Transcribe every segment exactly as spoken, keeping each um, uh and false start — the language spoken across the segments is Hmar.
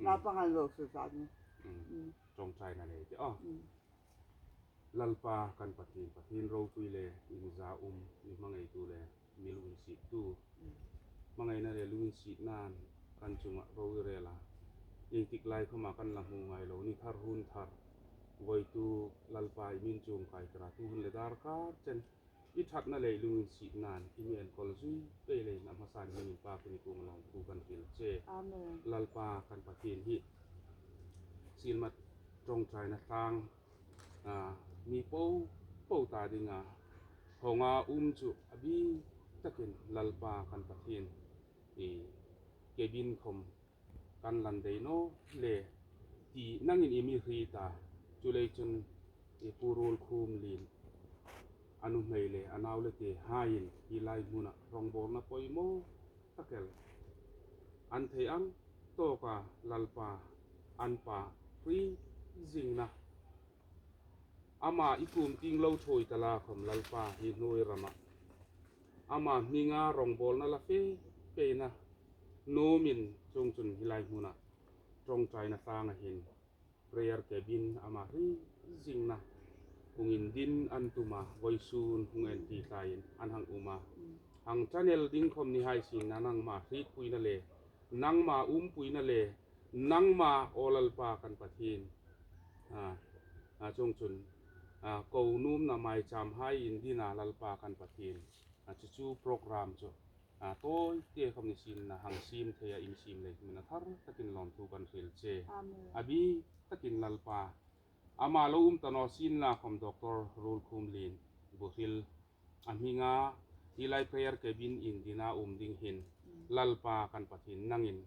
Lalpa ngai lo su sa ni. Mm. Mm. Ṭawngṭaina lei te aw. Mm. Lalpa kan Pathien, Pathien ropui le inza um, mi hmangaitu le mi lunginsiettu. Mm. Hmangaina le lunginsietnain kan chunga ro i rel a. Ieng tik lai khawma kan la hmu ngai lo ni thar hun thar. Voituk Lalpa i min chuong kai tara tu hun le darkar chen i ṭhatna le lunginsietnain i mi enkawl zui pei leiin a hmasan hmingin pa kuni kung lawmthu kan hril che. Amen. Lalpa kan Pathien hi sielmat ṭawngṭaina tlang, a, mi po po ta dinga hawnga um chu a bik takin Lalpa kan Pathien i cabin khawm kan lan dei naw le ti nangin i mi hriet a. Chuleiin chun i Pu Ruolkhumlien a nuhmei le a nau le te haiin hi lai hmuna rongbawlna poimaw tak el an thei ang tawka Lalpa an pa hri zingna ama i kum ting lo thoi tala khawm Lalpa hi hnuoi rama ama hminga rongbawlna la fe peina nuomin chuongchun hi lai hmuna ṭawngṭaina tlanga hin prayer cabin ama hri zingna hung indin an tuma voisun hung en ti tlaiin an hang uma. Hang channel ding khawm ni hai sienla nangma hrietpuina le nangma umpuina le nangma aw Lalpa kan Pathien. A, a chuongchun, a, ko nuomna maicham hai indina Lalpa kan Pathien. A chu chu program chu, a, tawite khawm ni sienla hang siem theia in siem lei hmuna thar takin lawmthu kan hril che. Amen. A bik takin Lalpa ama lo um ta naw sienla khawm Doctor Ruolkhumlien bu hril a hminga hi lai prayer cabin indina um ding hin Lalpa kan Pathien nangin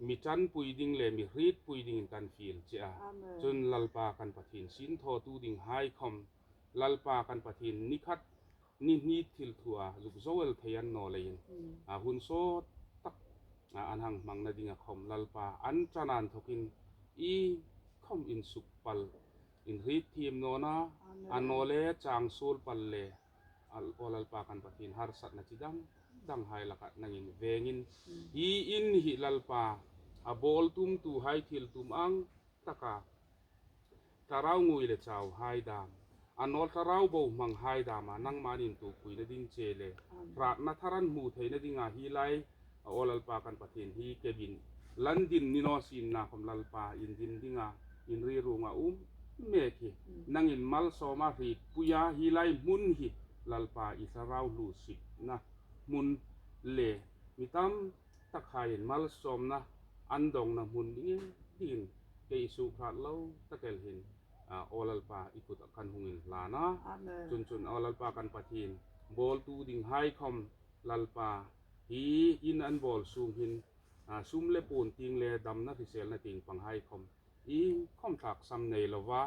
mi ṭanpui ding le mi hrietpui dingin kan fiel che a. Amen. Chun Lalpa kan Pathien sinthawtu ding hai khawm Lalpa kan Pathien ni khat ni hni thil thua zuk zo el thei an naw leiin, a, hun sawt tak, a, an hang hmangna dinga khawm Lalpa an ṭan an thokin i khawm insuk pal, inhrietthiem nawna, a naw le chang suol pal le, a, aw Lalpa kan Pathien harsatna chi dang dang hai laka nangin vengin hi in hi Lalpa a bawl tumtu hai thil tum ang taka thlarau ngui le chau hai dam, a naw thlarau bo hmang hai dama nangman intuokpuina ding che le hratna thar an hmu theina dinga hi lai, a aw Lalpa kan Pathien hi cabin lan din ni naw sienla khawm Lalpa indin dinga inri ruonga um mek hi nangin malsawma hrietpuia hi lai hmun hi Lalpa i thlarau hlusipna hmun le mi tam tak haiin malsawmna an dawngna hmun dingin, dingin kei i sukhrat lo tak el hin, a, aw Lalpa i kutah kan hung inhlan a. Amen. Chun chun aw Lalpa kan Pathien bawltu ding hai khawm Lalpa hi in an bawl sung hin, a, sum le puon tieng le damna hriselna tieng pang hai khawm iengkhawm tlaksam nei lova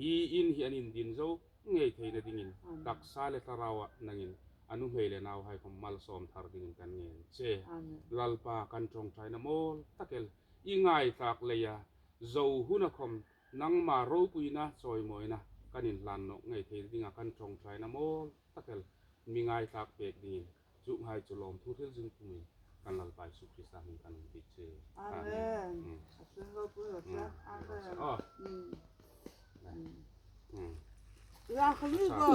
hi in hi an indin zo ngei theina dingin taksa le thlaraua nangin a nuhmei le nauhai khawm malsawm thar dingin kan ngen che. Amen. Lalpa kan ṭawngṭaina mawl tak el i ngaithlak leia zo huna khawm nangma ropuina chawimawina kan inhlan nawk ngei theina dinga kan ṭawngṭaina mawl tak el mi ngaithlak pek dingin chuonghai chu lawmthu hril zing pumin kan Lalpa Isu Krista hmingin kan hung dit che. Amen. Amen. Mm. A ṭhen lo pu lo cha. Mm. Amen. Oh. Mm. Mm. Mm. Ya, kami ko.